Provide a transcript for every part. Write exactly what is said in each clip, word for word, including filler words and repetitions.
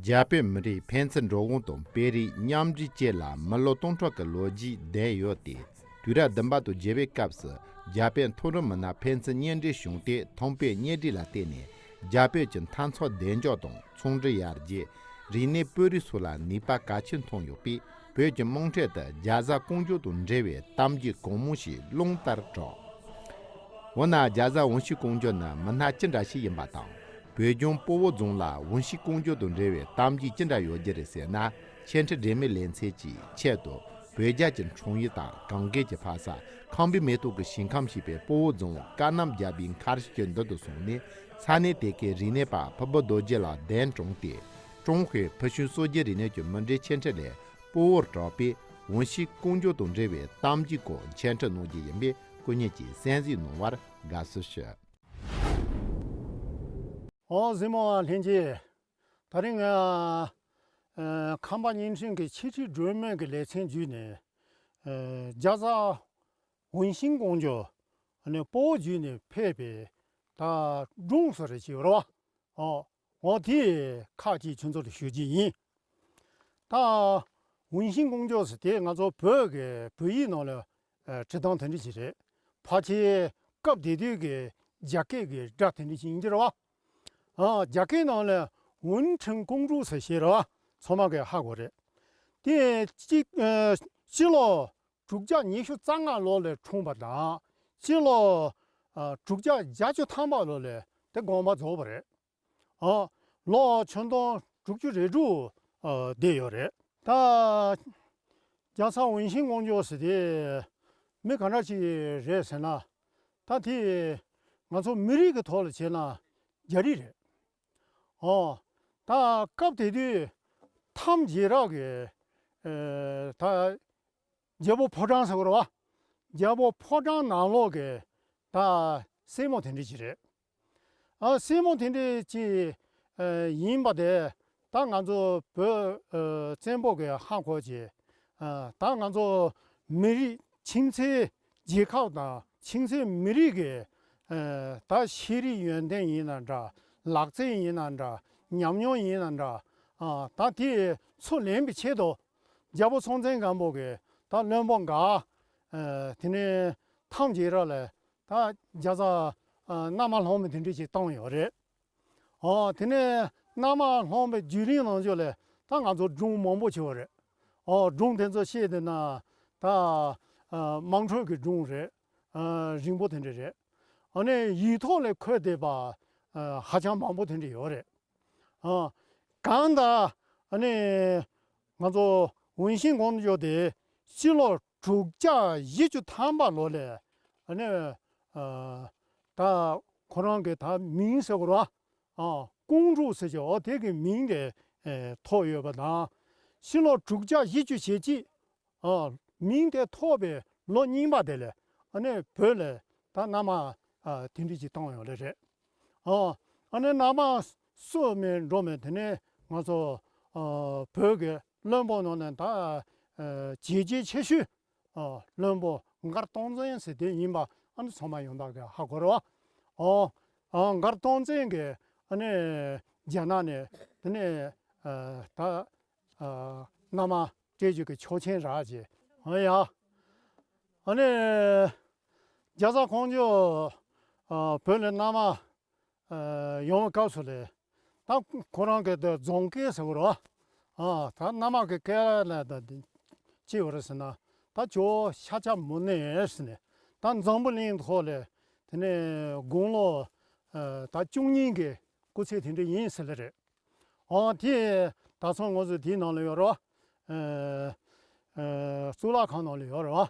རྒྱ་བོད་མི་རིགས་ཕན་ཚུན་འགྲོ་འོང་དང་སྤེལ་རེས་མཉམ་འབྲེལ་བཅས་ལ་མི་ལོ་སྟོང་ཕྲག་གི་ལོ་རྒྱུས་ལྡན་ཡོད་དེ། དུས་རབས་བདུན་པ་དང་བརྒྱད་པའི་སྐབས་སུ་རྒྱ་བོད་མཐོ་རིམ་མི་སྣ་ཕན་ཚུན་གཉེན་འབྲེལ་བྱུང་སྟེ། ཐོན་པའི་གཉེན་སྒྲིག་ལ་བརྟེན་ནས་རྒྱ་བོད་ཀྱི་འཐབ་རྩོད་བདེ་འཇགས་དང་ཚོང་འབྲེལ་ཡར་རྒྱས། རིག་གནས་སྤེལ་རེས་སོགས་ལ་ནུས་པ་གལ་ཆེན་ཐོན་ཡོད་པས། བོད་ཀྱི་དམངས་ཁྲོད་དུ་རྒྱ་བཟའ་ཀོང་ཇོ་དང་འབྲེལ་བའི་གཏམ་རྒྱུད་གང་མང་ཞིག་རླུང་ལྟར་གྲགས། འོ་ན་རྒྱ་བཟའ་ཝུན་ཤིན་ཀོང་ཇོ་ནི་མི་སྣ་ཅི་འདྲ་ཞིག་ཡིན་པ་དང་། བོད་ལྗོངས་སྤོ་བོ་རྫོང་ལ་ཝུན་ཤིན་ཀོང་ཇོ་དང་འབྲེལ་བའི་གཏམ་རྒྱུད་ཅི་འདྲ་ཡོད་རྒྱུ་རེད་ཟེར་ན། ཆེད་ཁྲིད་འབྲེལ་མོལ་ལེ་ཚན་གྱི་ཆེད་དུ། བོད་རྒྱ་གི་འཁྲུངས་ཡུལ་དང་གངས་རྒན་གྱི་ཕ་ས། ཁམས་པའི་མེ་ཏོག་གི་ཞིང་ཁམས་ཞེས་པའི་སྤོ་བོ་རྫོང་ཀ་གནམ་རྒྱལ་པོའི་མཁར་ཤུལ་གྱི་མདུན་དུ་སོང་ནས། ས་གནས་དེ་གའི་རིག་གནས་པ་ཕུར་བུ་རྡོ་རྗེ་ལགས་གདན་དྲངས་ཏེ། ཀྲུང་ཧྭའི་ཕུལ་བྱུང་སྲོལ་རྒྱུན་རིག་གནས་ཀྱི་མུ་འབྲེལ་ཆེད་ཁྲིད་ལས་སྤོ་བོར་གྲགས་པའི་ཝུན་ཤིན་ཀོང་ཇོ་དང་འབྲེལ་བའི་གཏམ་རྒྱུད་སྐོར་འཆད་ཁྲིད་གནང་རྒྱུ་ཡིན་པས། སྐུ་ཉིད་ཀྱིས་གསན་གཟིགས་གནང་བར་དགའ་བསུ་ཞུ། ཨོ་གཟིགས་མོ་བ་ལྷན་རྒྱས། ད་རིང་ང་ཨ་ཁམས་པ་བརྙན་འཕྲིན་གྱི་ཆེད་ཁྲིད་སྒྲོན་མེ་གི་ལེ་ཚན་བརྒྱུད་ནས། ཨ་རྒྱ་བཟའ་ཝུན་ཤིན་ཀོང་ཇོ་ནི་སྤོ་བོ་བརྒྱུད་ནས་ཕེབས་པའི་ད་སྒྲུང་སོགས་རེ་ཅིག་ཡོད་རེད་བ། ཨོ། འོ་དེ་ཁག་ཅིག་ཁྱོད་ཚོ་ལ་ཞུ་རྒྱུ་ཡིན། ད་ཝུན་ཤིན་ཀོང་ཇོ་ཟེར་དེ་ང་ཚོ་བོད་ཀྱི་བོད་ཡིག་ནང་ལ་ཨ་བྲིས་སྟངས་དེ་འདྲ་ཞིག་རེད། ཕལ་ཆེར་སྐབས་དེ་དུས་ཀྱི་རྒྱ་སྐད་ཀྱི་སྒྲ་དེ་འདྲ་ཞིག་ཡིན་གྱི་རེད་བ། ཨ་རྒྱ་སྐད་ནང་ལ་ཝུན་ཁྲིན་ཀོང་ཀྲུའུ་ཟེར་བཤད་རེད་བ། ཚང་མ་གིས་ཧ་གོ་རེད། དེ་གཅིག་ཨ་སྤྱི་ལོ་དྲུག་བརྒྱ་ཉི་ཤུ་རྩ་ལྔ་ལོ་ལ་འཁྲུངས་པ་དང་། སྤྱི་ལོ་ཨ་དྲུག་བརྒྱ་བརྒྱད་ཅུ་ཐམ་པ་ལོ་ལ་དེ་དགོངས་པ་རྫོགས་པ་རེད། ཨ་ལོ་ཆིག་སྟོང་དྲུག་ཅུ་རེ་དྲུག་ཨ་བསྡད་ཡོད་རེད། ད་རྒྱ་བཟའ་ཝུན་ཤིན་ཀོང་ཇོ་ཟེར་དེ་མི་ག་འདྲ་ཞིག་རེད་ཟེར་ན། ད་དེ་ང་ཚོ་མི་རིགས་ཀྱི་ཐོག་ལ་བྱས་ན་རྒྱ་རིགས་རེད། ཨོ། ད་སྐབས་དེ་དུས་ཐམ་རྒྱལ་རབས་ཀྱི་ཨེ་ད་རྒྱལ་པོ་ཕོ་བྲང་ཟེར་བ་རེད་བ། རྒྱལ་པོ་ཕོ་བྲང་ནང་ལོགས་ཀྱི་ད་སྲས་མོ་དེ་འདྲ་ཅིག་རེད། ཨ་སྲས་མོ་དེ་འདྲ་ཅིག་ཨེ་ཡིན་པ་དེ་ད་ང་ཚོ་བོད་ཨེ་བཙན་པོ་གིས་ཧ་གོ་བྱས། ཨ་ད་ང་ཚོ་མི་རིགས་ཁྱིམ་མཚེས་རྒྱལ་ཁབ་དང་ཁྱིམ་མཚེས་མི་རིགས་ཀྱི་ཨེ་ད་ཤེས་རིག་ཡོན་ཏན་ཡིན་ན་འདྲ། ལག་རྩལ་ཡིན་ན་འདྲ། ཉམས་མྱོང་ཡིན་ན་འདྲ། ཨ་ད་དེ་ཚུར་ལེན་པའི་ཆེད་དུ་རྒྱལ་པོ་སྲོང་བཙན་སྒམ་པོ་གིས་ད་བློན་པོ་འགའ་ཨེ་དེ་ནས་ཐམ་རྒྱལ་རབས་ལ་ད་རྒྱ་བཟའ་ཨ་མནའ་མ་སློང་བའི་དེ་འདྲ་ཞིག་བཏང་ཡོད་རེད། ཨོ་དེ་ནས་མནའ་མ་སློང་བའི་བརྒྱུད་རིམ་ནང་ཆོས་ལས་ད་ང་ཚོ་སྒྲུང་མང་པོ་བྱས་པ་རེད། ཨོ་སྒྲུང་དེ་ཚོ་བཤད་བསྡད་ན་ད་ཨ་དམངས་ཁྲོད་ཀྱི་སྒྲུང་རེད། ཨ་རིང་པོ་དེ་འདྲ་རེད། ཨ་ནི་ཡིག་ཐོག་ལ་འཁོད་བསྡད་པ་ཨ་ཧ་ཅང་མང་པོ་དེ་འདྲ་ཡོད་རེད། ཨ་གང་ལྟར་ཨ་ནི་ང་ཚོ་ཝུན་ཤིན་ཀོང་ཇོ་དེ་སྤྱི་ལོ་དྲུག་བརྒྱ་བཞི་བཅུ་ཐམ་པ་ལོ་ལ་ཨ་ནི་ཨ་ད་ཁོ་རང་གི་ད་མིང་ཟེར་དགོས་རེད་བ། ཨ་ཀོང་ཀྲུའུ་ཟེར་ཅིག་འོ་དེ་གི་མིང་དེ་ཨེ་ཐོགས་ཡོད་པ་དང་། ཕྱི་ལོ་དྲུག་བརྒྱ་བཞི་བཅུ་ཞེ་གཅིག་ཨ་མིང་དེ་ཐོགས་པའི་ལོ་རྙིང་པ་དེ་ལས་ཨ་ནི་བོད་ལ་ད་མནའ་མ་ཨ་དེ་འདྲ་ཅིག་བཏང་ཡོད་ལེ་རེད། ཨ་ཨ་ནི་མནའ་མ་གསོས་མེད་འགྲོ་མེད་དེ་ནས་ང་ཚོ་ཨ་བོད་ཀྱི་བློན་པོ་ནང་ནས་ད་ཨ་བྱས་རྗེས་ཆེ་ཤོས་ཨ་བློན་པོ་མགར་སྟོང་བཙན་ཟེར་དེ་ཡིན་པ་ཨ་ནི་ཚང་མ་ཡོངས་གྲགས་ཀྱིས་ཧ་གོ་རེད་བ། ཨོ། ཨ་མགར་སྟོང་བཙན་གྱིས་ཨ་ནི་རྒྱ་ནག་ནས་དེ་ནས་ཨ་ད་ཨ་མནའ་མ་སྤྲད་རྒྱུ་གི་ཆོག་མཆན་རག་བྱས། ཨ་ཡ། ཨ་ནི་རྒྱ་བཟའ་ཀོང་ཇོ་ཨ་བོད་ལ་མནའ་མ་ཨ་ཡོང་བའི་སྐབས་སུ་ལས་ད་ཁོ་རང་གི་དེ་རྫོང་སྐད་ཟེར་བ་རེད་བ། ཨ་ད་མནའ་མ་གི་སྐད་ལ་ད་ཅི་ཡོད་རེད་ཟེར་ན། ད་ཇོ་བོ་ཤཱཀྱ་མུ་ནེ་ཟེར་ནས་ད་འཛམ་བུ་གླིང་ཐོག་ལ་དེ་ནས་དགུང་ལོ་ཨ་ད་བཅུ་གཉིས་ཀྱི་སྐུ་ཚེ་དེ་འདྲ་ཡིན་ཟེར་ལེ་རེད། ཨོ་དེ་ད་སོང་ང་ཚོ་དེའི་ནང་ལ་ཡོད་རེད་བ། ཨ་ཨ་གཙུག་ལག་ཁང་ནང་ལ་ཡོད་རེད་བ།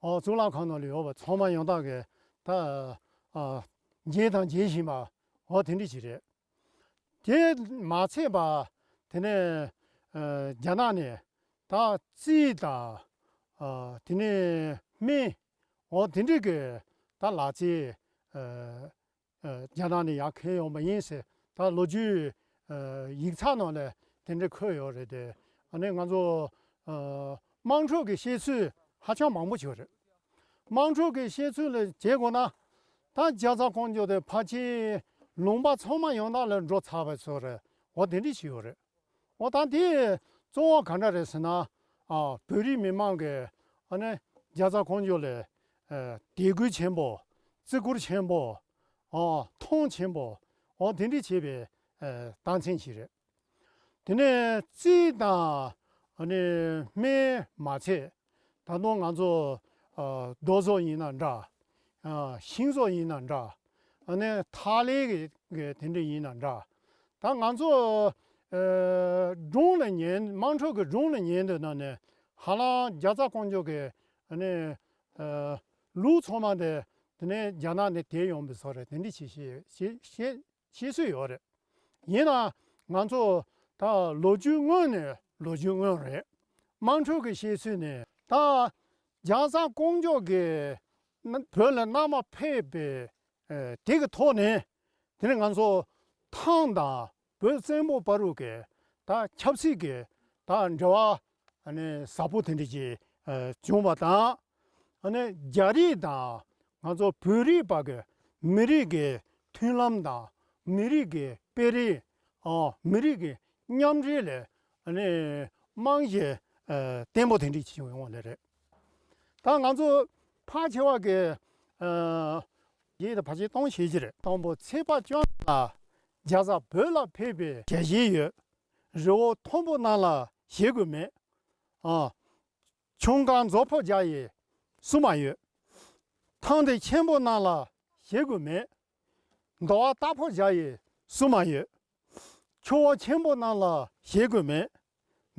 ཨོ་གཙུག་ལག་ཁང་ནང་ལ་ཡོད་པ་ཚང་མ་ཡོངས་གྲགས་ཀྱིས་ད་ཨ་མཇལ་དང་མཇལ་བཞིན་པ་ཨོ་དེ་འདྲ་ཞིག་རེད། དེ་མ་ཚད་པ་དེ་ནས་ཨ་རྒྱ་ནག་ནས་ད་རྩིས་དང་ཨ་དེ་ནས་སྨན་འོ་དེ་འདྲ་གི་ད་ལག་རྩལ་ཨ་ཨ་རྒྱ་ནག་ནས་ཡར་འཁྱེར་ཡོང་པ་ཡིན་ཟེར་ད་ལོ་རྒྱུས་ཨ་ཡིག་ཚགས་ནང་ལ་དེ་འདྲ་འཁོད་ཡོད་རེད་དེ། ཨ་ནི་ང་ཚོ་ཨ་དམངས་ཁྲོད་ཀྱི་བཤད་ཚུལ་ཧ་ཅང་མང་པོ་ཞིག་ཡོད་རེད། དམངས་ཁྲོད་ཀྱི་བཤད་ཚུལ་ལ་བྱེད་དགོས་ན་ད་རྒྱ་བཟའ་ཀོང་ཇོ་དེ་ཕལ་ཆེར་ལུང་པ་ཚང་མ་ཡོངས་གྲགས་ལ་འགྲོ་ཚར་བ་ཚོ་རེད། འོ་དེ་འདྲ་ཞིག་ཡོད་རེད། འོ་ད་དེ་གཙོ་བོ་ག་འདྲ་རེད་ཟེར་ན། ཨ་བོད་རིགས་མི་མང་གི་ཨ་ནི་རྒྱ་བཟའ་ཀོང་ཇོ་ལ་ཨ་དད་གུས་ཆེན་པོ། བརྩི་བཀུར་ཆེན་པོ། ཨ་མཐོང་ཆེན་པོ། འོ་དེ་འདྲ་བྱེད་པའི་ཨ་རྟགས་མཚན་ཞིག་རེད། དེ་ནས་རྩིས་དང་ཨ་ནི་སྨན་མ་ཚད། ད་དུང་ང་ཚོ་ཨ་རྡོ་བཟོ་ཡིན་ན་འདྲ། ཨ་ཤིང་བཟོ་ཡིན་ན་འདྲ། ཨ་ནི་ཐག་ལེ་གི་གི་དེ་འདྲ་ཡིན་ན་འདྲ། ད་ང་ཚོ་ཨ་སྒྲུང་ལ་ཉན། དམངས་ཁྲོད་ཀྱི་སྒྲུང་ལ་ཉན་འདོད་ན་ནི་ཧ་ལམ་རྒྱ་བཟའ་ཀོང་ཇོ་གི་ཨ་ནི་ཨ་ལུགས་ཚང་མ་དེ་དེ་ནས་རྒྱ་ནག་ནས་དེད་ཡོང་བའི་བཟོ་རེད། དེ་འདྲ་ཞིག་ཤེས་ཤེས་ཤེས་ཤེས་སྲོལ་ཡོད་རེད། ཡིན་ན་ང་ཚོ་ད་ལོ་རྒྱུས་དངོས་ནས་ལོ་རྒྱུས་དངོས་རེད། དམངས་ཁྲོད་ཀྱི་བཤད་ཚུལ་ནས་ད་རྒྱ་བཟའ་ཀོང་ཇོ་གིས་ན་བོད་ལ་མནའ་མ་ཕེབས་པའི་ཨ་དེ་གི་ཐོག་ནས། དེ་ནས་ང་ཚོ་ཐང་དང་བོད་བཙན་པོ་བར་དུ་གི་ད་ཆབ་སྲིད་ཀྱི་ད་འབྲེལ་བ་ཨ་ནི་ཟབ་པོ་དེ་འདྲ་ཅིག་ཨ་བྱུང་བ་དང་། ཨ་ནི་རྒྱ་རིགས་དང་ང་ཚོ་བོད་རིགས་བར་གྱི་མི་རིགས་ཀྱི་མཐུན་ལམ་དང་མི་རིགས་ཀྱི་སྤེལ་རེས། ཨ་མི་རིགས་ཀྱི་མཉམ་འབྲེལ་ལ་ཨ་ནི་རྨང་གཞི་ཨ་བརྟན་པོ་དེ་འདྲ་ཅིག་ཡོང་བ་ལས་རེད། ད་ང་ཚོ་ཕལ་ཆེ་བ་གི་ཨ་ཡིག་དེ་ཕལ་ཆེར་གཏོང་ཤེས་ཀྱི་རེད། དང་པོ་ཚེས་པ་བཅོ་ལྔ་ལ་རྒྱ་བཟའ་བོད་ལ་ཕེབས་པའི་ཞལ་བཞེས་ཡོད། རི་བོ་མཐོན་པོ་རྣམས་ལ་ཞེད་དགོས་མེད། ཨ་ཆུང་གང་མཛོ་ཕོ་རྒྱ་ཡི་བསུ་མ་ཡོད། ཐང་སྟེང་ཆེན་པོ་རྣམས་ལ་ཞེད་དགོས་མེད། མདོ་བ་རྟ་ཕོ་རྒྱ་ཡི་བསུ་མ་ཡོད། ཆུ་བོ་ཆེན་པོ་རྣམས་ལ་ཞེད་དགོས་མེད།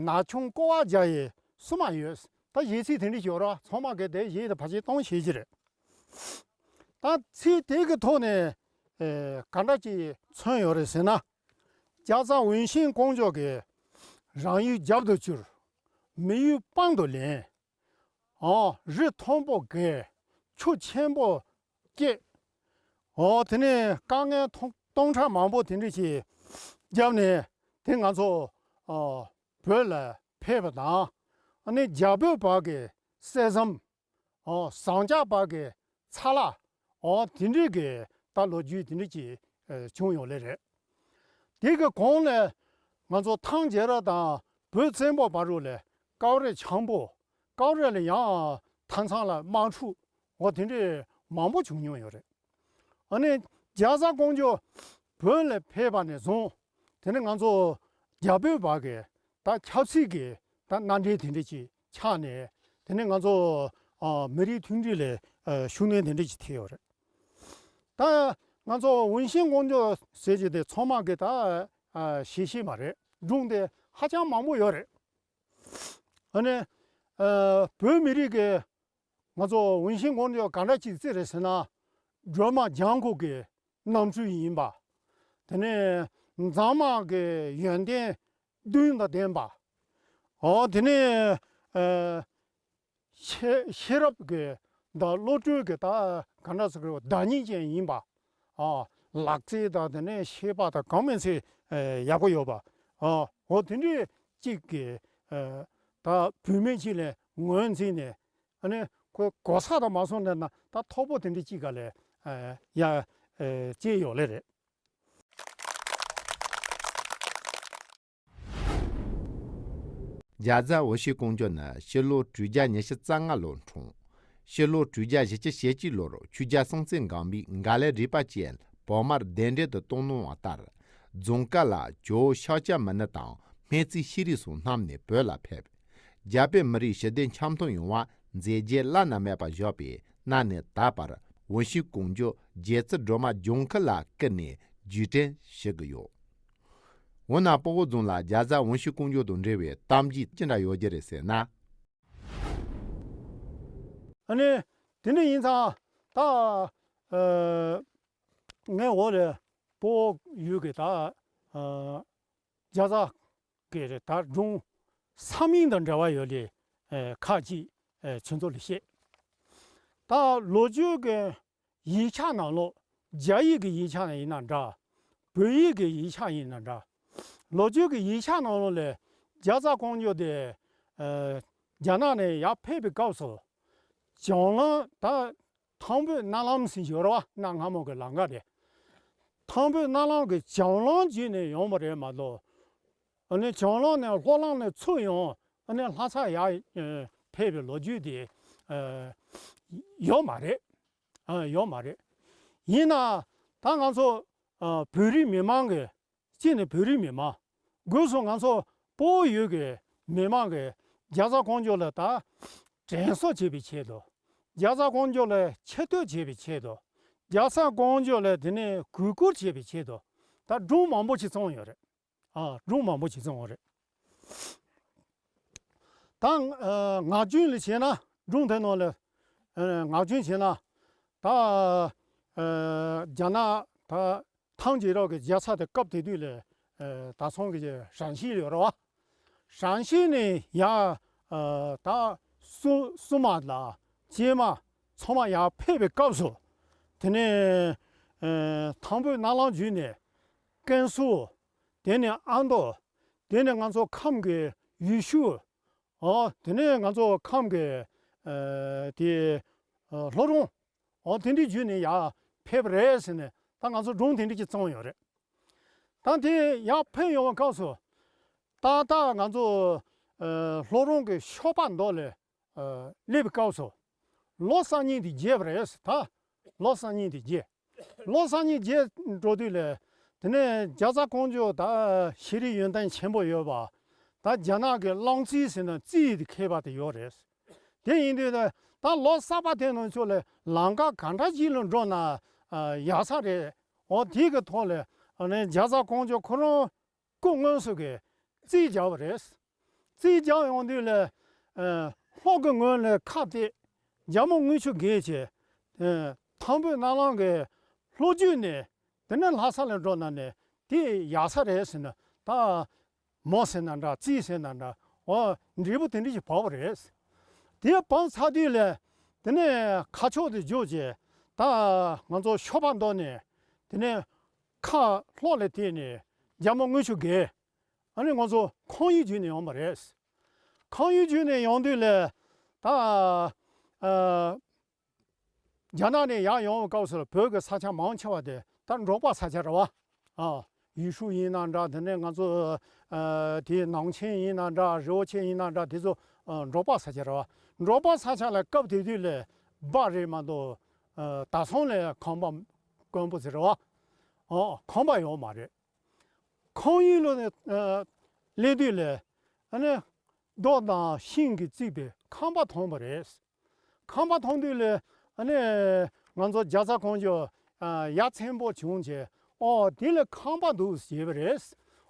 ནག་ཆུང་ཀོ་བ་རྒྱ་ཡི་བསུ་མ་ཡོད། ད་ཞེས་ཚིག་དེ་འདྲ་ཞིག་ཡོད་ར། ཚང་མ་གིས་དེ་ཞེས་དེ་ཕལ་ཆེར་གཏོང་ཤེས་ཀྱི་རེད། ད་ཚིག་དེ་གི་ཐོག་ནས་ཨེ་ག་འདྲ་ཅིག་མཚོན་ཡོད་རེད་ཟེར་ན། རྒྱ་བཟའ་འུན་ཤིང་ཀོང་ཇོ་གིས་རང་ཡུལ་རྒྱབ་ཏུ་བསྐྱུར། མི་ཡུལ་དཔང་དུ་ལེན། ཨོ་རི་མཐོན་པོ་བརྒལ། ཆུ་ཆེན་པོ་སྐྱེལ། ཨོ་དེ་ནས་དཀའ་ངལ་ཐོག་སྟོང་ཕྲག་མང་པོ་དེ་འདྲ་ཞིག་བརྒྱབ་ནས། དེ་ང་ཚོ་ཨོ་བོད་ལ་ཕེབས་པ་དང་། ཨ་ནི་རྒྱ་བོད་བར་གྱི་བསེ་ཟམ། ཨོ་ཟངས་ལྕགས་བར་གྱི་ཚ་ལ། ཨོ་དེ་འདྲའི་གི་ད་ལོ་རྒྱུས་དེ་འདྲ་ཅིག་ཨ་བྱུང་ཡོད་ལེ་རེད། དེ་གི་གོང་ལ་ང་ཚོ་ཐང་རྒྱལ་རབས་དང་བོད་བཙན་པོ་བར་དུ་ལ་ཀའོ་རི་བྱང་པོ། ཀའོ་རི་ལ་ཡང་མཐའ་མཚམས་ལ་དམག་འཁྲུག་འོ་དེ་འདྲའི་མང་པོ་བྱུང་མྱོང་ཡོད་རེད། ཨ་ནི་རྒྱ་བཟའ་ཀོང་ཇོ་བོད་ལ་ཕེབས་པ་ནས་བཟུང་། དེ་ནས་ང་ཚོ་རྒྱ་བོད་བར་གྱི་ད་ཆབ་སྲིད་ཀྱི་ད་མནའ་འབྲེལ་དེ་འདྲ་ཅིག་ཆགས་ནས། དེ་ནས་ང་ཚོ་ཨ་མི་རིགས་མཐུན་སྒྲིལ་ལ་ཨ་ཤུགས་སྣོན་དེ་འདྲ་ཅིག་ཐེབས་ཡོད་རེད། ད་ང་ཚོ་འུན་ཤིང་ཀོང་ཇོ་ཟེར་གྱི་དེ་ཚང་མ་གིས་ད་ཨ་ཤེས་ཤེས་མ་རེད། སྒྲུང་དེ་ཧ་ཅང་མང་པོ་ཡོད་རེད། ཨ་ནི་ཨ་བོད་མི་རིགས་ཀྱི་ང་ཚོ་འུན་ཤིང་ཀོང་ཇོ་ག་འདྲ་ཅིག་བརྩི་རེད་ཟེར་ན། སྒྲོལ་མ་ལྗང་ཁུ་གི་རྣམ་སྤྲུལ་ཡིན་པ། དེ་ནས་མཛངས་མ་གི་ཡོན་ཏན་བདུན་དང་ལྡན་པ། འོ་དེ་ནས་ཨ་ཤེས་ཤེས་རབ་ཀྱི་དང་བློ་གྲོས་ཀྱི་ད་ག་འདྲ་ཟེར་དགོས། བདག་ཉིད་ཅན་ཡིན་པ། ཨ་ལག་རྩལ་དང་དེ་ནས་ཤེས་པ་དང་གང་མིན་ཚད་ཨ་ཡག་པོ་ཡོད་པ། ཨ་འོ་དེ་འདྲའི་གཅིག་གི་ཨ་ད་བུད་མེད་ཅིག་ལ་ངོས་འཛིན་ནས། ཨ་ནི་ཁོའི་གོ་ས་དང་མ་སོང་ན་ན་ད་མཐོ་པོ་དེ་འདྲ་གཅིག་ག་ལས་ཨ་ཡ་ཨ་བཅད་ཡོད་ལེ་རེད། རྒྱ་བཟའ་འུན་ཤིང་ཀོང་ཇོ་ནི་ཕྱི་ལོ་དྲུག་བརྒྱ་ཉི་ཤུ་རྩ་ལྔ་ལོར་འཁྲུངས། ཕྱི་ལོ་དྲུག་བརྒྱ་བཞི་བཅུ་ཞེ་གཅིག་ལོར་ཆོས་རྒྱལ་སྲོང་བཙན་སྒམ་པོས་མགར་ལས་རིག་པ་ཅན་བོད་དམར་གདན་འདྲེན་དུ་གཏོང་གནང་བ་ལྟར། རྫོང་དཀར་ལ་ཇོ་བོ་ཤཱཀྱ་མུ་ནེ་དང་སྨན་རྩིས་ཤེས་རིག་སོགས་བསྣམས་ནས་བོད་ལ་ཕེབས། རྒྱ་བོད་མི་རིགས་ཞི་བདེ་འཆམ་མཐུན་ཡོང་བར་མཛད་རྗེས་བླ་ན་མེད་པ་བཞག་པས། གནའ་ནས་ད་བར་འུན་ཤིང་ཀོང་ཇོ་རྗེ་བཙུན་སྒྲོལ་མ་ལྗང་ཁུ་ལ་བསྐུལ་ནས་རྗེས་དྲན་ཞུ་གི་ཡོད། འོ་ན་སྤོ་བོ་རྫོང་ལ་རྒྱ་བཟའ་འུན་ཤིང་ཀོང་ཇོ་དང་འབྲེལ་བའི་གཏམ་རྒྱུད་ཅི་འདྲ་ཡོད་རྒྱུ་རེད་ཟེར་ན། ཨ་ནི་དེ་འདྲ་ཡིན་ཙང་ད་ཨ་ངའི་འོག་ལ་སྤོ་བོ་ཡོད་གི། ད་ཨ་རྒྱ་བཟའ་གི་རེད། ད་སྒྲུང་ས་མིང་དང་འབྲེལ་བ་ཡོད་ལེ་ཨ་ཁག་ཅིག་ཨ་ཁྱོད་ཚོ་ལ་བཤད། ད་ལོ་རྒྱུས་ཀྱི་ཡིག་ཆ་ནང་ལོགས། རྒྱ་ཡིག་གི་ཡིག་ཆ་ཡིན་ན་འདྲ། བོད་ཡིག་གི་ཡིག་ཆ་ཡིན་ན་འདྲ། ལོ་རྒྱུས་ཀྱི་ཡིག་ཆ་ནང་ལོགས་ལ་རྒྱ་བཟའ་ཀོང་ཇོ་དེ་ཨ་རྒྱ་ནག་ནས་ཡར་ཕེབས་པའི་སྐབས་སུ། བྱང་ལམ་ད་ཐང་བོད་གནའ་ལམ་ཟེར་ཡོད་རེད་བ། གནའ་སྔ་མོ་གི་ལམ་ཁ་དེ། ཐང་བོད་གནའ་ལམ་གྱི་བྱང་ལམ་བརྒྱུད་ནས་ཡོང་བ་རེད་མ་གཏོགས། ཨ་ནི་བྱང་ལམ་ནས་ལྷོ་ལམ་ནས་ཚུར་ཡང་ཨ་ནི་ལྷ་ས་ཡར་ཨ་ཕེབས་པའི་ལོ་རྒྱུས་དེ་ཨ་ཡོད་མ་རེད། ཨ་ཡོད་མ་རེད། ཡིན་ན་ད་ང་ཚོ་ཨ་བོད་རིགས་མི་མང་གི་གཅིག་ནས་བོད་རིགས་མི་མང་། སྒོས་སུ་ང་ཚོ་བལ་ཡུལ་གྱི་མི་མང་གིས་རྒྱ་བཟའ་ཀོང་ཇོ་ལ་ད་དྲན་གསོ་བྱེད་པའི་ཆེད་དུ། རྒྱ་བཟའ་ཀོང་ཇོ་ལ་ཆེ་བསྟོད་བྱེད་པའི་ཆེད་དུ། རྒྱ་བཟའ་ཀོང་ཇོ་ལ་དེ་ནས་གུས་བཀུར་བྱེད་པའི་ཆེད་དུ་ད་སྒྲུང་མང་པོ་ཞིག་བརྩམས་ཡོད་རེད། ཨ་སྒྲུང་མང་པོ་ཞིག་བརྩམས་ཡོད་རེད། ད་ཨ་ངག་རྒྱུན་ལ་བྱས་ན། སྒྲུང་དེ་ནང་ལ་ཨ་ངག་རྒྱུན་བྱས་ན། ད་ཨ་རྒྱ་ནག་ད་ཐང་རྒྱལ་རབས་ཀྱི་རྒྱལ་ས་དེ་སྐབས་དེ་དུས་ལ་ཨ་ད་སང་གི་ཧྲན་ཤིན་ཡོད་རེད་བ། ཧྲན་ཤིན་ནས་ཡར་ཨ་ད་སུ་སུ་མ་ལ་ཅེ་མ་ཚང་མ་ཡར་ཕེབས་པའི་སྐབས་སུ། དེ་ནས་ཨ་ཐང་བོད་གནམ་ལམ་བརྒྱུད་ནས་ཀན་སུའུ། དེ་ནས་ཨ་མདོ། དེ་ནས་ང་ཚོ་ཁམས་ཀྱི་ཡུལ་ཤུལ། ཨོ་དེ་ནས་ང་ཚོ་ཁམས་ཀྱི་ཨ་དེ་ཨ་ལྷོ་རོང་། ཨོ་དེ་འདྲའི་བརྒྱུད་ནས་ཡར་ཕེབས་པ་རེད་ཟེར་ནས་ད་ང་ཚོ་སྒྲུང་དེ་འདྲ་ཅིག་བརྩམས་ཡོད་རེད། ད་དེ་ཡར་ཕེབས་ཡོང་བའི་སྐབས་སུ་ཏག་ཏག་ང་ཚོ་ཨ་ལྷོ་རོང་གི་ཤོ་པ་མདོ་ལ་ཨ་སླེབས་པའི་སྐབས་སུ་ལོ་གསར་རྙིང་དེ་རྒྱས་པ་རེད། ད་ལོ་གསར་རྙིང་དེ་རྒྱས། ལོ་གསར་རྙིང་རྒྱས་འགྲོ་དུས་ལ། དེ་ནས་རྒྱ་བཟའ་ཀོང་ཇོ་ད་ཤེས་རིག་ཡོན་ཏན་ཆེན་པོ་ཡོད་པ། ད་རྒྱ་ནག་གི་གླང་རྩེ་ཟེར་ན་རྩེ་ཡི་དེ་མཁས་པ་དེ་ཡོད་རེད། དེ་ཡིན་དུས་ད་ད་ལོ་གསར་པ་དེ་ནང་ཚོ་ལ་ལམ་ཁ་ག་འདྲ་ཅིག་ལ་འགྲོ་ན་ཨ་ཡག་ས་རེད། འོ་དེ་གི་ཐོག་ལ་ཨ་ནི་རྒྱ་བཟའ་ཀོང་ཇོ་ཁོ་རང་སྐུ་དངོས་སུ་གི་རྩིས་རྒྱག་པ་རེད། རྩིས་རྒྱག་ཡོང་དུས་ལ་ཨ་ལྷོ་གི་ངོས་ལ་ཁ་གཏད། རྒྱ་མོ་དངུལ་ཆུ་རྒྱས་བྱས། ཨ་ཐང་བོད་གནམ་ལམ་གི་ལྷོ་རྒྱུད་ནས་དེ་ནས་ལྷ་ས་ལ་འགྲོ་ན་ནས་དེ་ཡག་ས་རེད་ཟེར་ནས་ད་མོ་ཟེར་ན་འདྲ། རྩིས་ཟེར་ན་འདྲ། འོ་འབྲས་བུ་དེ་འདྲ་ཞིག་བབས་པ་རེད། དེ་བབས་ཚར་དུས་ལ་དེ་ནས་ཁ་ཕྱོགས་དེ་བསྒྱུར་བྱས། ད་ང་ཚོ་ཤོ་པ་མདོ་ནས་དེ་ནས་ཁ་ལྷོ་ལ་བལྟས་ནས་རྒྱ་མོ་དངུལ་ཆུ་རྒྱས། ཨ་ནི་ང་ཚོ་ཁམས་ཡུལ་བརྒྱུད་ནས་ཡོང་བ་རེད། ཁམས་ཡུལ་བརྒྱུད་ནས་ཡོང་དུས་ལ་ད་ཨ་རྒྱ་ནག་ནས་ཡར་ཡོང་བའི་སྐབས་སུ་བོད་ཀྱི་ས་ཆ་མང་ཆེ་བ་དེ་ད་འབྲོག་པ་ས་ཆ་རེད་བ། ཨ་ཡུལ་ཤུལ་ཡིན་ན་འདྲ། དེ་ནས་ང་ཚོ་ཨ་དེ་ནང་ཆེན་ཡིན་ན་འདྲ། རི་བོ་ཆེ་ཡིན་ན་འདྲ། དེ་ཚོ་ཨ་འབྲོག་པ་ས་ཆ་རེད་བ། འབྲོག་པ་ས་ཆ་ལ་སྐབས་དེ་དུས་ལ་སྦྲ་རེད་མ་གཏོགས་ཨ་ད་སང་ལ་ཁང་པ་དཀོན་པོ་ཟེར་བ། ཨ་ཁང་པ་ཡོད་མ་རེད། ཁམས་ཡུལ་ལ་ནས་ཨ་སླེབས་དུས་ལ་ཨ་ནི་རྡོ་དང་ཤིང་གིས་བརྩིགས་པའི་ཁང་པ་མཐོང་བ་རེད། ཁང་པ་མཐོང་དུས་ལ་ཨ་ནི་ང་ཚོ་རྒྱ་བཟའ་ཀོང་ཇོ་ཨ་ཡ་མཚན་པོ་བྱུང་བྱས། ཨོ་དེ་ལ་ཁང་པ་འདུག་ཟེར་བ་རེད།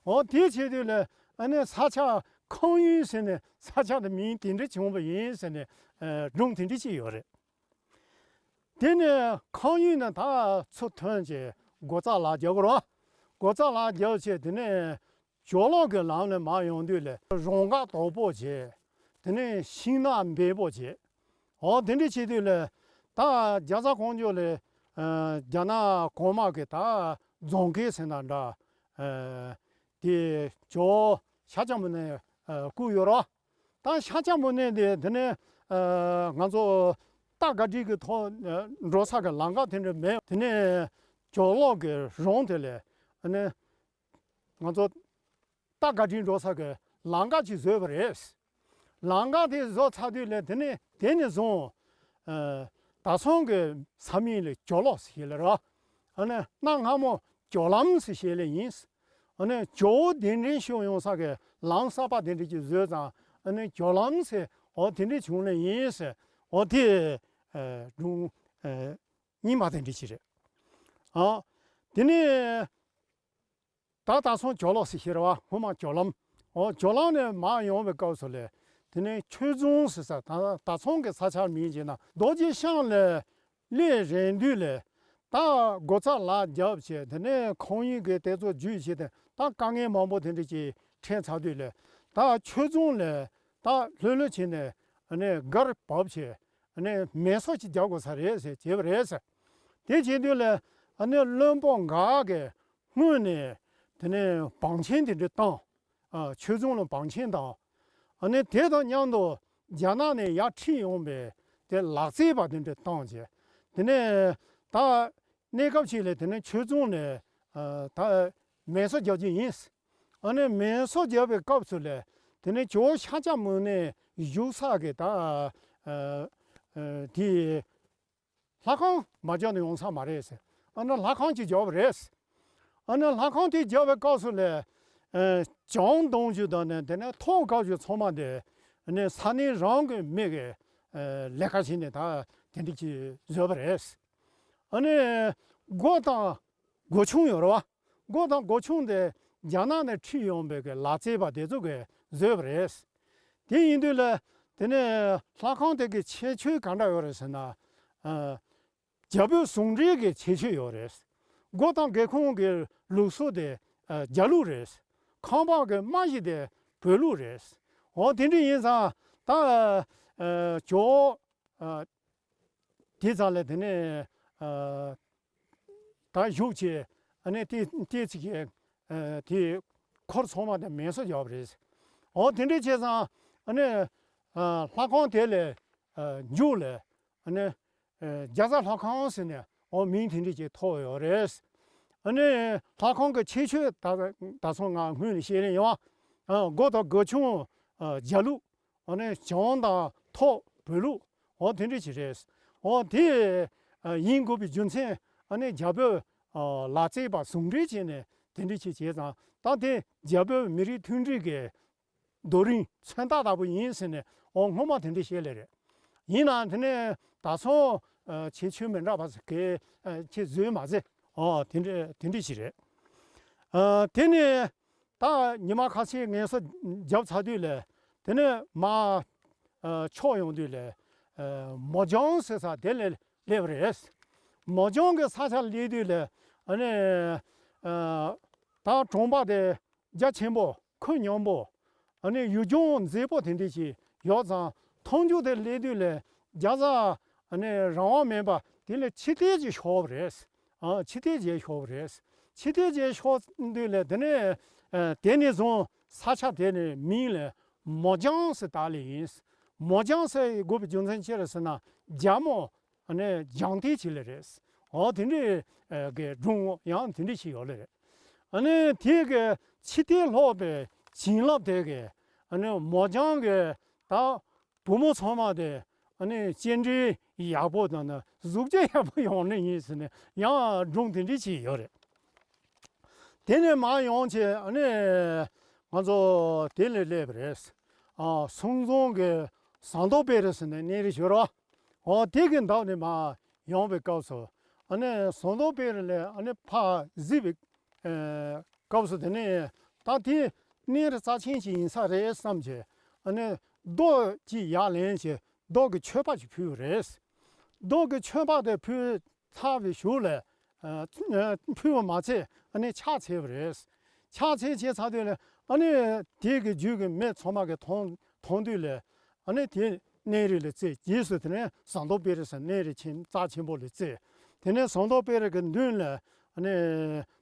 ཨོ་དེ་བྱེད་དུས་ལ་ཨ་ནི་ས་ཆ་ཁམས་ཡུལ་ཟེར་ནས་ས་ཆ་དེ་མིང་དེ་འདྲ་བྱུང་བ་ཡིན་ཟེར་ནས་ཨ་སྒྲུང་དེ་འདྲ་ཅིག་ཡོད་རེད། དེ་ནས་ཁམས་ཡུལ་ནས་ད་ཚུར་ཐོན་བྱས་སྒོ་རྩ་ལ་རྒྱབ་རོགས། སྒོ་རྩ་ལ་རྒྱབ་བྱས་དེ་ནས་ཇོ་ལོག་གི་ལམ་ནས་མར་ཡོང་དུས་ལ་རོང་འགག་དོག་པོ་བྱས། དེ་ནས་ཤིང་ནགས་འབེལ་པོ་བྱས། འོ་དེ་འདྲ་བྱེད་དུས་ལ་ད་རྒྱ་བཟའ་ཀོང་ཇོ་ལ་ཨ་རྒྱ་ནག་གོང་མ་གི་ད་རྫོང་ཁའི་ཟེར་ན་འདྲ། ཨ་དེ་ཇོ་ཤཱཀྱ་མུ་ནེ་ཨ་བསྐོས་ཡོད་རོགས། ད་ཤཱཀྱ་མུ་ནེ་དེ་དེ་ནས་ཨ་ང་ཚོ་སྟག་ག་དྲི་གི་ཐོག་ཨ་འགྲོ་ས་གི་ལམ་ཁ་དེ་འདྲ་མེད། དེ་ནས་ཇོ་ལོག་གི་རོང་དེ་ལ་ཨ་ནི་ང་ཚོ་སྟག་ག་དྲི་འགྲོ་ས་གི་ལམ་ཁ་ཅིག་བཟོས་པ་རེད། ལམ་ཁ་དེ་བཟོ་ཚར་དུས་ལ་དེ་ནས་དེ་ནས་བཟུང་ཨ་ད་སང་གི་ས་མིང་ལ་ཇོ་ལོག་ཟེར་བྱས་ལ་རོགས། ཨ་ནི་གནའ་སྔ་མོ་ཇོ་ལམ་ཟེར་བྱས་ལ་ཡིན། ཨ་ནི་ཇོ་བོ་གདན་འདྲེན་ཞུ་ཡོང་ས་གི་ལམ་གསར་པ་དེ་འདྲ་ཅིག་བཟོས་ཙང་ཨ་ནི་ཇོ་ལམ་ཟེར་འོ་དེ་འདྲ་བྱུང་ལེ་ཡིན་ཟེར། འོ་དེ་ཨ་སྒྲུང་ཨ་རྙིང་པ་དེ་འདྲ་ཅིག་རེད། ཨ་དེ་ནས་ད་ད་སང་ཇོ་ལོག་ཟེར་བྱས་རེད་བ། སྔོན་མ་ཇོ་ལམ། འོ་ཇོ་ལམ་ནས་མར་ཡོང་བའི་སྐབས་སུ་ལ་དེ་ནས་ཆོས་རྫོང་ཟེར་ས་ད་ད་སང་གི་ས་ཆ་མིང་བྱས་ན་རྡོ་རྗེ་ཤང་ལ་སླེབས་རན་དུས་ལ་ད་སྒོ་རྩ་ལ་རྒྱབ་བྱས། དེ་ནས་ཁམས་ཡུལ་གྱི་དེ་ཚོ་བརྒྱུད་བྱས་ཏེ་ད་དཀའ་ངལ་མང་པོ་དེ་འདྲ་ཅིག་འཕྲད་ཚར་དུས་ལ་ད་ཆོས་རྫོང་ལ་ད་ལྷོད་ལྷོད་བྱས་ནས་ཨ་ནི་སྒར་བབས་བྱས་ཨ་ནི་མེ་སོར་ཅིག་རྒྱག་དགོས་ས་རེད་ཟེར་བྱས་པ་རེད་ཟེར། དེ་བྱེད་དུས་ལ་ཨ་ནི་བློན་པོ་འགའ་གིས་སྔོན་ནས་དེ་ནས་བང་ཆེན་དེ་འདྲ་བཏང་། ཨ་ཆོས་རྫོང་ལ་བང་ཆེན་དང་། ཨ་ནི་དེ་དང་མཉམ་དུ་རྒྱ་ནག་ནས་ཡར་ཁྲིད་ཡོང་པའི་དེ་ལག་རྩལ་པ་དེ་འདྲ་བཏང་བྱས། དེ་ནས་ད་གནས་སྐབས་ཤིག་ལ་དེ་ནས་ཆོས་རྫོང་ནས་ཨ་ད་མེ་སོར་རྒྱག་རྒྱུ་ཡིན། ཨ་ནི་མེ་སྲེག་བརྒྱབ་པའི་སྐབས་སུ་ལས་དེ་ནས་ཇོ་བོ་ཤཱཀྱ་མུ་ནེ་བཞུགས་ས་གི་ད་ཨ་ཨ་དེ་ལྷ་ཁང་མ་བརྒྱབ་ནས་ཡོང་ས་མ་རེད་ཟེར། ཨ་ནི་ལྷ་ཁང་ཅིག་བརྒྱབ་པ་རེད། ཨ་ནི་ལྷ་ཁང་དེ་བརྒྱབ་པའི་སྐབས་སུ་ལས་ཨ་བྱང་སྟོང་རྒྱུད་དང་ནི་དེ་ནས་ཐོག་དཀར་རྒྱུད་ཚང་མ་དེ་ནི་ས་གནས་རང་གི་མི་གི་ཨ་ལས་ཀ་བྱས་ནས་ད་དེ་འདྲ་ཅིག་བཟོས་པ་རེད། ཨ་ནི་སྒོ་དང་སྒོ་ཆུང་ཡོད་རེད་བ། སྒོ་དང་སྒོ་ཆུང་དེ་རྒྱ་ནག་ནས་ཁྲིད་ཡོང་བའི་གི་ལག་རྩལ་པ་དེ་ཚོ་གིས་བཟོས་པ་རེད། དེ་ཡིན་དུས་ལ་དེ་ནས་ལྷ་ཁང་དེ་གི་ཁྱད་ཆོས་ག་འདྲ་ཡོད་རེད་ཟེར་ན། ཨ་རྒྱ་བོད་ཟུང་འབྲེལ་གྱི་ཁྱད་ཆོས་ཡོད་རེད། སྒོ་དང་སྒེའུ་ཁུང་གི་ལུགས་སྲོལ་དེ་ཨ་རྒྱ་ལུགས་རེད། ཁང་པ་གི་རྨང་གཞི་དེ་བོད་ལུགས་རེད། འོ་དེ་འདྲ་ཡིན་ཙང་ད་ཨ་ཇོ་བོ་ཨ་དེ་ཙམ་ལས་དེ་ནས་ཨ་ད་བཞུགས་བྱས་ཨ་ནི་དེ་དེ་ཚིག་གི་ཨ་དེ་འཁོར་ཚང་མ་དེ་མེ་སྲེག་བརྒྱབ་པ་རེད། འོ་དེ་འདྲ་བྱས་ཙང་ཨ་ནི་ཨ་ལྷ་ཁང་དེ་ལས་ཨ་མཇུག་ལ་ཨ་ནི་ཨ་རྒྱ་བཟའ་ལྷ་ཁང་ཟེར་ནས་འོ་མིང་དེ་འདྲ་ཅིག་ཐོགས་ཡོད་རེད། ཨ་ནི་ལྷ་ཁང་གི་ཁྱད་ཆོས་ད་ད་སོང་ང་སྔོན་ནས་བཤད་རན་ཡོད། ཨ་སྒོ་དང་སྒོ་ཆུང་ཨ་རྒྱ་ལུགས། ཨ་ནི་བྱང་དང་ཐོག་བོད་ལུགས་འོ་དེ་འདྲ་ཅིག་རེད། འོ་དེ་ཨ་ཡིན་དགོས་པའི་རྒྱུ་མཚན་ཨ་ནི་རྒྱ་བོད་ཨ་ལག་རྩལ་པ་ཟུང་འབྲེལ་བྱས་ནས་དེ་འདྲ་ཅིག་བྱས་ཙང་ད་དེ་རྒྱ་བོད་མི་རིགས་མཐུན་སྒྲིལ་གྱི་རྡོ་རིང་མཚོན་རྟགས་ལྟ་བུ་ཡིན་ཟེར་ནས་འོ་སྔོན་མ་དེ་འདྲ་བཤད་ལེ་རེད། ཡིན་ནའང་དེ་ནས་ད་སོང་ཨ་ཁྱད་ཆོས་མི་འདྲ་བ་ཟེར་གི་ཨ་ཁྱེད་བཟོས་མ་ཟེར། འོ་དེ་འདྲ་དེ་འདྲ་ཞིག་རེད། ཨ་དེ་ནས་ད་ཉི་མ་ཁ་ཤས་ངལ་གསོ་བརྒྱབ་ཚར་དུས་ལས་དེ་ནས་མར་ཨ་ཕྱོགས་ཡོང་དུས་ལས་ཨ་མོ་ལྗང་ཟེར་ས་དེ་ལ་སླེབས་པ་རེད། མོ་ལྗང་གི་ས་ཆ་སླེབས་དུས་ལས་ཨ་ནི་ཨ་ད་གྲོང་པ་དེ་རྒྱ་ཆེན་པོ་ཁོད་སྙོམས་པོ་ཨ་ནི་ཡུལ་ལྗོངས་མཛེས་པོ་དེ་འདྲ་ཞིག་ཡོད་ཙང་མཐོང་རྒྱུ་དེ་སླེབས་དུས་ལས་རྒྱ་བཟའ་ཨ་ནི་རང་དབང་མེད་པ་དེ་ལས་ཕྱི་ཐལ་ཅིག་ཤོར་བ་རེད། ཨ་ཕྱི་ཐལ་ཅིག་ཤོར་བ་རེད། ཕྱི་ཐལ་ཅིག་ཤོར་དུས་ལས་དེ་ནས་ཨ་དེ་ནས་བཟུང་ས་ཆ་དེ་ནས་མིང་ལ་མོ་ལྗང་ཟེར་བཏགས་ལེ་ཡིན། མོ་ལྗང་ཟེར་དགོས་པའི་རྒྱུ་མཚན་ཅི་རེད་ཟེར་ན་རྒྱ་མོ་ཨ་ནི་ལྗང་ཐལ་བྱས་ལེ་རེད། འོ་དེ་འདྲའི་ཨ་གི་སྒྲུང་ཡང་དེ་འདྲ་ཞིག་ཡོད་ལེ་རེད། ཨ་ནི་དེ་གི་ཕྱི་ཐལ་ལྷག་པའི་བྱིན་རླབས་དེ་གི་ཨ་ནི་མོ་ལྗང་གི་ད་བུ་མོ་ཚང་མ་དེ་ཨ་ནི་སྐྱེ་འཕྲེང་ཡག་པོ་དང་ནི་གཟུགས་བྱད་ཡག་པོ་ཡོང་ནི་ཡིན་ཟེར་ནས་ཡང་སྒྲུང་དེ་འདྲ་ཞིག་ཡོད་རེད། དེ་ནས་མར་ཡོང་བྱས་ཨ་ནི་ང་ཚོ་དེ་ལ་སླེབས་པ་རེད། ཨ་སུམ་རྫོང་གི་ཟངས་མདོག་དཔལ་རི་ཟེར་ནས་གནས་རི་ཞིག་ཡོད་རེད། འོ་དེ་གི་འདབས་ནས་མར་ཡོང་བའི་སྐབས་སུ་ཨ་ནི་ཟངས་མདོག་དཔལ་རི་ལ་ཨ་ནི་ཕར་གཟིགས་པའི་ཨེ་སྐབས་སུ་དེ་ནས་ད་དེ་གནས་རི་རྩ་ཆེན་ཞིག་ཡིན་ས་རེད་བསམ་བྱས་ཨ་ནི་རྡོ་ཅིག་ཡར་ལེན་བྱས་རྡོ་གི་མཆོད་པ་ཅིག་ཕུལ་བ་རེད། རྡོ་གི་མཆོད་པ་དེ་ཕུལ་ཚར་བའི་གཞུག་ལ་ཨ་ཨ་ཕུལ་བ་མ་ཚད་ཨ་ནི་ཕྱག་འཚལ་བ་རེད། ཕྱག་འཚལ་བྱས་ཚར་དུས་ལ་ཨ་ནི་དེ་གི་རྒྱུད་ཀྱི་མི་ཚང་མ་གི་མཐོང་མཐོང་དུས་ལ་ཨ་ནི་དེ་གནས་རི་ལ་བརྩིས། རྗེས་སུ་དེ་ནས་ཟངས་མདོག་དཔལ་རི་ཟེར་གནས་རི་ཆེན་རྩ་ཆེན་པོ་ལ་བརྩིས། དེ་ནས་ཟངས་མདོག་དཔལ་རི་གི་མདུན་ལ་ཨ་ནི་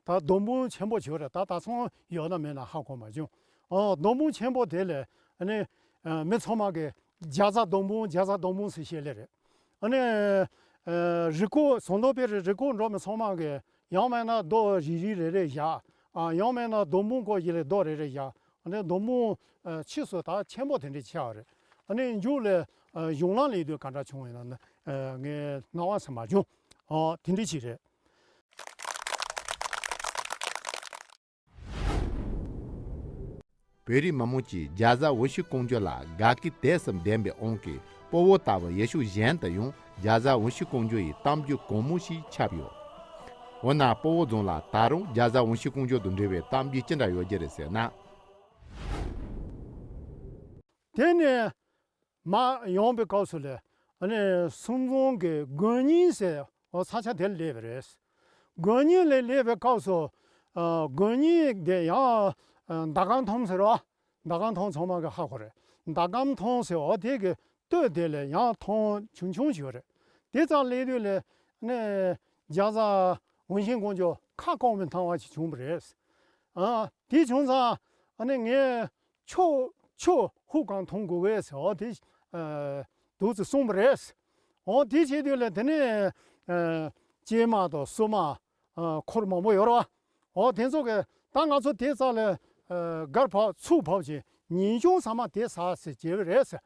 ད་སྡོང་འབུམ་ཆེན་པོ་ཞིག་ཡོད་རེད། ད་ད་ཚང་ཡོད་ན་མེད་ན་ཧ་གོ་མ་བྱུང་། ཨོ་སྡོང་འབུམ་ཆེན་པོ་དེ་ལ་ཨ་ནི་ཨ་མི་ཚང་མ་གི་རྒྱ་བཟའ་སྡོང་འབུམ་རྒྱ་བཟའ་སྡོང་འབུམ་ཟེར་བཤད་ལེ་རེད། ཨ་ནི་ཨ་རི་སྐོར་ཟངས་མདོག་དཔལ་རི་རི་སྐོར་འགྲོ་མི་ཚང་མ་གི་ཡང་མིན་ན་རྡོ་རིལ་རིལ་རེ་རེ་བཞག་ཨ་ཡང་མིན་ན་སྡོང་འབུམ་སྐོར་ཞིག་ལ་རྡོ་རེ་རེ་བཞག་ཨ་ནི་སྡོང་འབུམ་ཨ་ཕྱིས་སུ་ད་ཆེན་པོ་དེ་འདྲ་ཆགས་རེད། ཨ་ནི་མཇུག་ལ་ཨ་གཞུང་ལམ་སླེབས་དུས་ག་འདྲ་བྱུང་ཡོད་ན་ཨ་ངས་སྣང་བ་ཟེར་མ་བྱུང་། ཨོ་དེ་འདྲ་ཞིག་རེད། བོད་རིགས་མི་མང་གིས་རྒྱ་བཟའ་འོ་ཤི་ཀོང་ཇོ་ལ་དགའ་སྐྱིད་དད་སེམས་ལྡན་པའི་དབང་གིས་སྤོ་བོ་ལྟ་བུ་ཡུལ་ཤུལ་གཞན་དུ་ཡང་རྒྱ་བཟའ་འོ་ཤི་ཀོང་ཇོ་ཡི་གཏམ་རྒྱུད་གོང་མོ་ཞིག་ཁྱབ་ཡོད། འོ་ན་སྤོ་བོ་རྫོང་ལ་ད་རུང་རྒྱ་བཟའ་འོ་ཤི་ཀོང་ཇོ་དང་འབྲེལ་བའི་གཏམ་རྒྱུད་ཅི་འདྲ་ཡོད་རྒྱུ་རེད་ཟེར་ན། དེ་ནས་མར་ཡོང་པའི་སྐབས་སུ་ལས་ཨ་ནི་སུམ་རྫོང་གི་དགོན་རྙིང་ཟེར་བ་ས་ཆ་དེར་སླེབས་པ་རེད། དགོན་རྙིང་ལ་སླེབས་པའི་སྐབས་སུ་ཨ་དགོན་རྙིང་དེ་ཡང་ཨ་ཟླ་གམ་ཐང་ཟེར་བ། ཟླ་གམ་ཐང་ཚང་མ་གི་ཧ་གོ་རེད། ཟླ་གམ་ཐང་ཟེར་བ་དེ་གི་སྟོད་དེ་ལ་ཡང་ཐང་ཆུང་ཆུང་ཞིག་ཡོད་རེད། དེ་ཙམ་སླེབས་དུས་ལ་ཨ་ནི་རྒྱ་བཟའ་འོ་ཤི་ཀོང་ཇོ་ཁ་སྐོམ་པའི་སྣང་བ་ཞིག་བྱུང་བ་རེད། ཨ་དེ་བྱུང་ཙང་ཨ་ནི་ངས་ཆུ་ཆུ་ཧུབ་གང་འཐུང་དགོས་པས་ཟེར་བ་དེ་ཨ་འདུག་སེ་གསུངས་པ་རེད། འོ་དེ་བྱེད་དུས་ལ་དེ་ནས་ཨ་སྐྱེས་མ་དང་སྲུ་མ་ཨ་འཁོར་མང་པོ་ཡོད་རེད་བ། འོ་དེ་ཚོ་གིས་ད་ང་ཚོ་དེ་རྩ་ལ་ ཨ་སྒར་ཕབ་ཚུགས་ཕབ་བྱས་ཉིན་གུང་ཚང་མ་དེ་ཟ་ཟེར་བྱས་པ་རེད་ཟེར།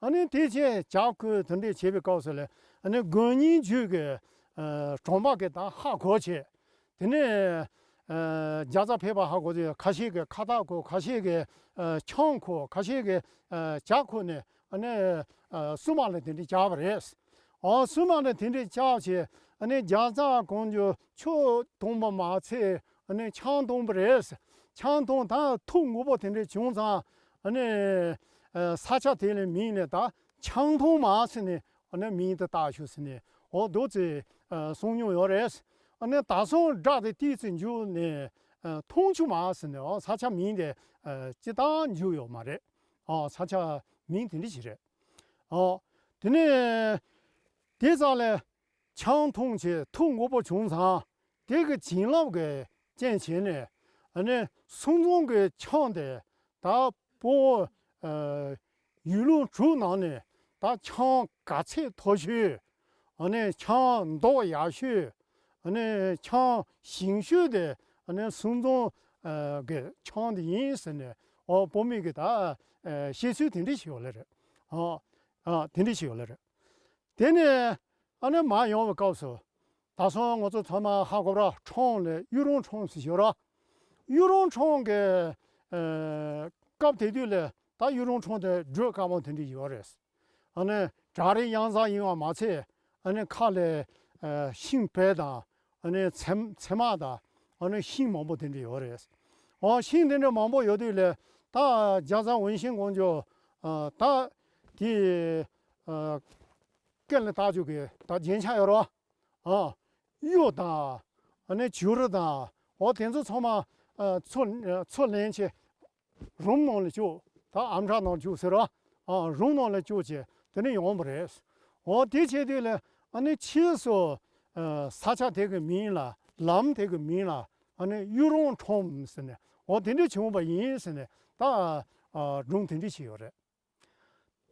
ཨ་ནི་དེ་བྱས་ཇ་བསྐོལ་དེ་འདྲས་བྱས་པའི་སྐབས་སུ་ལ་ཨ་ནི་དགོན་རྙིང་རྒྱུད་ཀྱི་ཨ་གྲོང་པ་གི་ད་ཧ་གོ་བྱས། དེ་ནས་ཨ་རྒྱ་ཚ་ཕེབས་པ་ཧ་གོ་དུས་ཁ་ཤས་ཀྱིས་ཁ་བཏགས་བཀོལ། ཁ་ཤས་ཀྱིས་ཨ་ཆང་འཁོར། ཁ་ཤས་ཀྱིས་ཨ་ཇ་འཁོར་ནས་ཨ་ནི་ཨ་བསུ་མ་ལ་དེ་འདྲས་བཅར་བ་རེད། ཨ་བསུ་མ་ལ་དེ་འདྲས་བཅར་བྱས་ཨ་ནི་རྒྱ་ཚ་ཀོང་ཇོ་ཆུ་འཐུང་པ་མ་ཚད་ཨ་ནི་ཆང་འཐུང་བ་རེད། ཆང་འཐུང་ད་ཐུག་ངུ་པོ་དེ་འདྲས་བྱུང་ཙང་ཨ་ནི་ཨ་ས་ཆ་དེ་ལ་མིང་ནས་ད་ཆང་འཐུང་མ་ཟེར་ནས་ཨ་ནི་མིང་དེ་བཏགས་ཤོག་ཟེར་ནས་འོ་འདུག་ཅེས་ཨ་གསུང་མྱོང་ཡོད་རེད། ཨ་ནི་ད་སོང་སྒྲ་དེ་ཏོག་ཙམ་འགྱུར་ནས་ཨ་འཐུང་ཆུ་མ་ཟེར་ནས་ཨ་ས་ཆ་མིང་དེ་ཨ་སྤྱིར་བཏང་འགྱུར་ཡོད་མ་རེད། ཨ་ས་ཆ་མིང་དེ་འདྲ་ཞིག་རེད། ཨ་དེ་ནས་དེ་ཙམ་ལས་ཆང་འཐུང་བྱས་ཐུག་ངུ་པོ་བྱུང་ཙང་དེ་གི་བྱིན་རླབས་ཀྱི་རྐྱེན་བྱས་ནས་ཨ་ནི་སུམ་རྫོང་གི་ཆང་དེ་ད་བོད་ཨ་ཡུལ་ལུང་དྲུག་ནང་ནས་ད་ཆང་ག་ཚད་མཐོ་ཤོས། ཨ་ནི་ཆང་མདོག་ཡག་ཤོས། ཨ་ནི་ཆང་ཞིམ་ཤོས་དེ་ཨ་ནི་སུམ་རྫོང་ཨ་གི་ཆང་དེ་ཡིན་ཟེར་ནས་ཨོ་བོད་མི་གི་ད་ཨ་བཤད་ཚུལ་དེ་འདྲ་ཞིག་ཡོད་ལེ་རེད། ཨ་ཨ་དེ་འདྲ་ཞིག་ཡོད་ལེ་རེད། དེ་ནས་ཨ་ནི་མར་ཡོང་བའི་སྐབས་སུ་ད་སོང་ང་ཚོ་ཚང་མ་ཧ་གོ་ར་ཁྲོམ་ལ་གཡུ་རོང་ཁྲོམ་ཟེར་ཞིག་ཡོད་ར། གཡུ་རོང་ཁྲོམ་གི་ཨ་སྐབས་དེ་དུས་ལ་ད་གཡུ་རོང་ཁྲོམ་དེ་བགྲོད་དཀའ་མོ་དེ་འདྲ་ཡོད་རེད། ཨ་ནི་བྲག་རི་གཡང་གཟར་ཡིན་པ་མ་ཚད་ཨ་ནི་ཁ་ལ་ཨ་ཤིང་བལ་དང་ཨ་ནི་ཚེར་ཚེར་མ་དང་ཨ་ནི་ཤིང་མང་པོ་དེ་འདྲ་ཡོད་རེད། ཨོ་ཤིང་དེ་འདྲ་མང་པོ་ཡོད་དུས་ལ་ད་རྒྱ་བཟའ་འུན་ཤིང་ཀོང་ཇོ་ཨ་ད་དེ་ཨ་སྐེ་ལ་བཏགས་རྒྱུ་གི་ད་རྒྱན་ཆ་ཡོད་རོ། ཨ་གཡུ་དང་ཨ་ནི་བྱུ་རུ་དང་ཨོ་དེ་ཚོ་ཚང་མ་ཨ་ཚོ་ཚོ་ལེན་བྱས་རུམ་ནང་ལ་བཅུག་ད་ཨམ་ཕྲག་ནང་བཅུག་ཟེར་རོ། ཨ་རུམ་ནང་ལ་བཅུག་བྱས་དེ་ནས་ཡོང་བ་རེད། ཨོ་དེ་བྱས་དུས་ལ་ཨ་ནི་ཕྱིས་སུ་ཨ་ས་ཆ་དེ་གི་མིང་ལ་ལམ་དེ་གི་མིང་ལ་ཨ་ནི་གཡུ་རོང་ཁྲོམ་ཟེར་ནས་ཨོ་དེ་འདྲ་བྱུང་བ་ཡིན་ཟེར་ནས་ད་ཨ་སྒྲུང་དེ་འདྲ་ཞིག་ཡོད་རེད།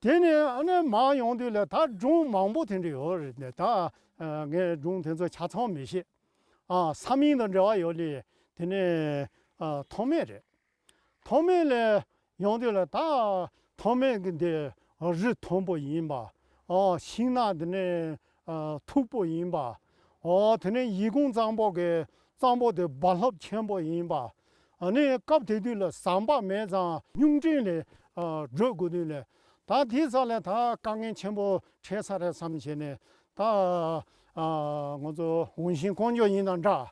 དེ་ནས་ཨ་ནི་མར་ཡོང་དུས་ལ་ད་སྒྲུང་མང་པོ་དེ་འདྲ་ཡོད་རེད་ནས་ད་ཨ་ངས་སྒྲུང་དེ་ཚོ་ཆ་ཚང་མི་ཤེས། ཨ་ས་མིང་དང་འབྲེལ་བ་ཡོད་ལེ། དེ་ནས་ཨ་ཐོགས་མེད་རེད། ཐོགས་མེད་ལ་ཡོང་དུས་ལ་ད་ཐོགས་མེད་ཀྱི་འདི་རི་མཐོན་པོ་ཡིན་པ། ཨ་ཤིང་ནགས་འདི་ནས་ཨ་མཐུག་པོ་ཡིན་པ། ཨོ་དེ་ནས་ཡི་གུང་གཙང་པོ་གི་གཙང་པོ་དེ་རྦ་རླབས་ཆེན་པོ་ཡིན་པ། ཨ་ནི་སྐབས་དེ་དུས་ལ་ཟམ་པ་མེད་ཙང་སྨྱུག་འཕྲིན་ལས་ཨ་བགྲོད་དགོས་དུས་ལ་ད་དེའི་ས་ལ་ད་དཀའ་ངལ་ཆེན་པོ་འཕྲད་ས་རེད་བསམ་བྱས་ནས་ད་ཨ་ང་ཚོ་འུན་ཤིང་ཀོང་ཇོ་ཡིན་དང་འདྲ།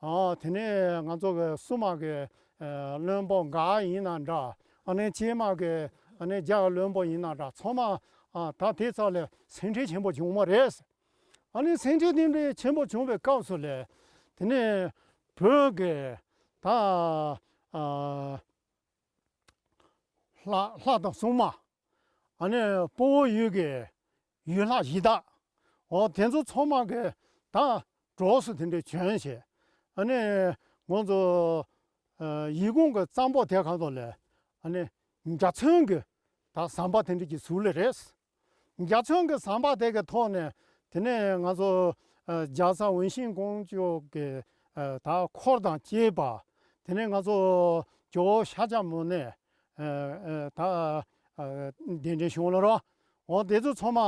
ཨ་དེ་ནས་ང་ཚོ་གི་བསུ་མ་གི་ཨ་བློན་པོ་འགའ་ཡིན་དང་འདྲ། ཨ་ནི་སྐྱེས་མ་གི་ཨ་ནི་རྒྱ་གི་བློན་པོ་ཡིན་དང་འདྲ། ཚང་མ་ཨ་ད་དེའི་ས་ལ་སེམས་ཁྲལ་ཆེན་པོ་བྱུང་བ་རེད། ཨ་ནི་སེམས་ཁྲལ་དེ་འདྲའི་ཆེན་པོ་བྱུང་བའི་སྐབས་སུ་ལས་དེ་ནས་བོད་ཀྱི་ད་ཨ་ལྷ་ལྷ་དང་སྲུང་མ། ཨ་ནི་སྤོ་བོ་ཡུལ་གྱི་ཡུལ་ལྷ་གཞི་བདག་འོ་དེ་ཚོ་ཚང་མ་གི་ད་གྲོགས་སུ་དེ་འདྲའི་བྱོན་བྱས། ཨ་ནི་ང་ཚོ་ཨ་ཡི་གུང་གི་གཙང་པོ་དེ་ག་ཐོག་ལས་ཨ་ནི་འཇའ་ཚོན་གྱི་ད་ཟམ་པ་དེ་འདྲ་གྱི་ཟུར་ལས་རེད། འཇའ་ཚོན་གྱི་ཟམ་པ་དེ་གི་ཐོག་ནས་དེ་ནས་ང་ཚོ་ཨ་རྒྱ་བཟའ་འུན་ཤིང་ཀོང་ཇོ་གི་ཨ་ད་འཁོར་དང་བཅས་པ། དེ་ནས་ང་ཚོ་ཇོ་བོ་ཤཱཀྱ་མུ་ནེ་ཨ་ཨ་ད་ཨ་གདན་འདྲེན་བྱུང་ལ་རོ། འོ་དེ་ཚོ་ཚང་མ་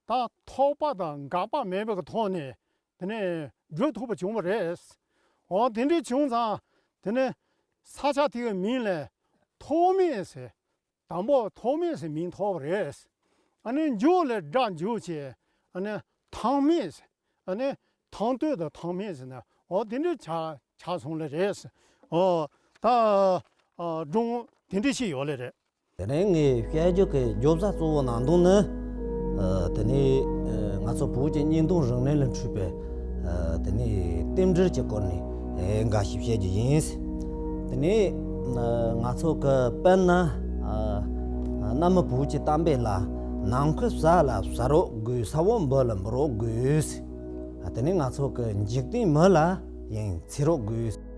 ད་ཐོགས་པ་དང་འགག་པ་མེད་པའི་ཐོག་ནས་དེ་ནས་བགྲོད་ཐུབ་པ་བྱུང་བ་རེད། འོ་དེ་འདྲ་བྱུང་ཙང་དེ་ནས་ས་ཆ་དེ་གི་མིང་ལ་ཐོགས་མེད་ཟེར། དང་པོ་ཐོགས་མེད་ཟེར་མིང་ཐོགས་པ་རེད། ཨ་ནི་མཇུག་ལ་སྒྲ་འཇུག་བྱས་ཨ་ནི་ཐང་མེད་ཟེར། ཨ་ནི་ཐང་སྟོད་དང་ཐང་མེད་ཟེར་ན་འོ་དེ་འདྲ་ཆགས་ཆགས་སོང་ལེ་རེད། འོ་ད་ཨ་སྒྲུང་དེ་འདྲ་ཞིག་ཡོད་ལེ་རེད། དེ་ནས་ངས་བཤད་རྒྱུ་གི་བརྗོད་བྱ་གཙོ་བོ་ནང་དོན་ནི། ཨ་དེ་ནས་ཨ་ང་ཚོ་བོད་ཀྱི་བརྙན་ཐུང་རིག་གནས་ལ་འཁྲིད་པའི་ཨ་དེ་ནས་རྟེན་འབྲེལ་གྱི་སྐོར་ནས་ཨ་འགའ་ཞིག་བཤད་རྒྱུ་ཡིན། དེ་ནས་ཨ་ང་ཚོ་གི་དཔེར་ན་ཨ་གནའ་མི་བོད་ཀྱི་གཏམ་དཔེ་ལ། ནམ་མཁའི་ས་ལ་ཟ་རོགས་དགོས། ས་འོག་འབུ་ལ་འབུད་རོགས་དགོས། ཨ་དེ་ནས་ང་ཚོ་གི་འཇིག་རྟེན་མི་ལ་ཡང་འཚེ་རོགས་དགོས།